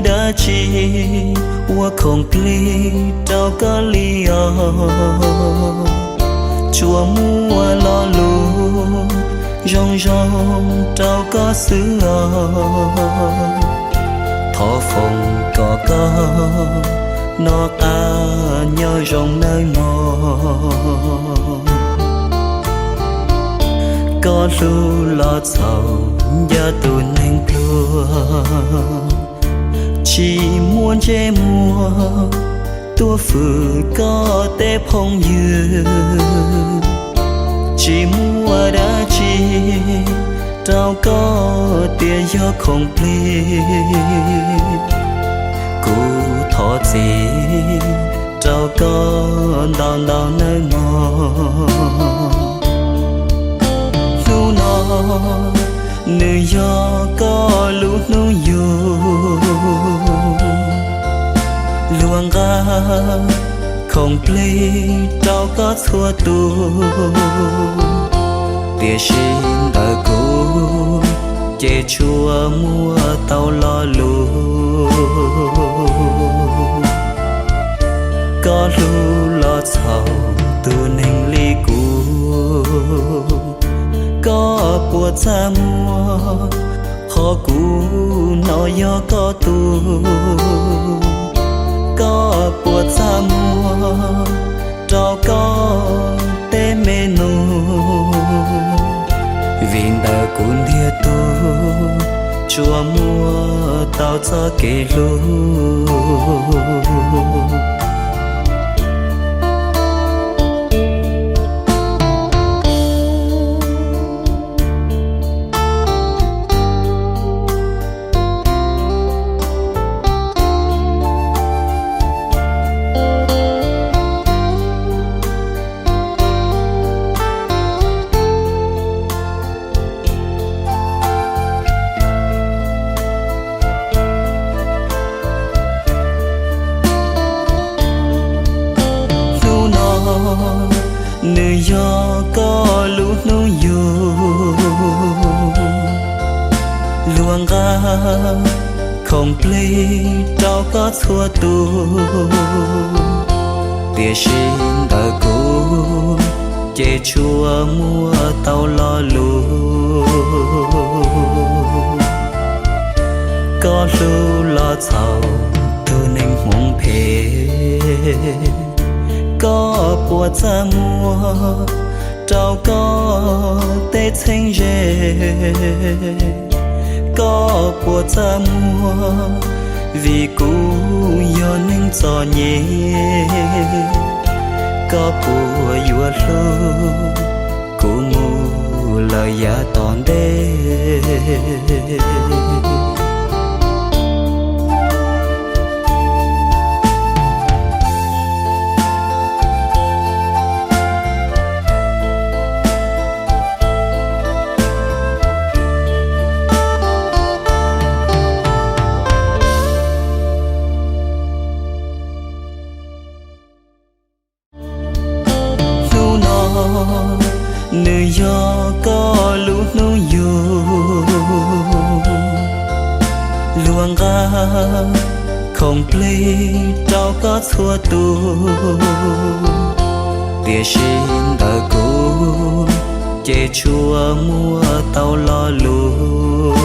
dab tsi ua khoom plig rau koj li os. Tsuas muaj lo lus zoo zoo rau koj xwb os. Thov foom kom koj noj qab nyob zoo nawb mog. Koj hlub los txhaum ncaj tus neeg pluag, tsis muaj ntsej muag tuaj fwm koj tej phooj ywg. Tsis muaj dab tsi rau koj tias yog khoom plig. Kuv thov txim rau koj ntau ntau nawb mog. Hnub no nws yog koj lub hnub yug, luag nqa khoom plig rau koj txhua tus, tiam sis ntawm kuv ces tsuas muaj tau lo lus. Koj hlub los txhaum tus neeg li kuv, koj puas txaj muag qhov kuv hnov yog koj tug? Koj puas txaj muag rau koj tej me nus? Vim ntawm kuv ntiag tug tsuas muaj tau txoj kev hlub. Hnub no nws yog koj lub hnub yug, luag nqa khoom plig rau koj txhua tus, tiam sis ntawm kuv ces tsuas muaj tau lo lus. Koj hlub los txhaum tus neeg hmoov phem, koj puas txaj muag rau koj tej txheeb ze? Koj puas txaj muag vim kuv yog neeg txom nyem? Koj puas yuav hlub kuv mus lawm yav tom ntej? Hnub no nws yog koj lub hnub yug, luag nqa khoom plig rau koj txhua tus, tiam sis ntawm kuv ces tsuas muaj tau lo lus.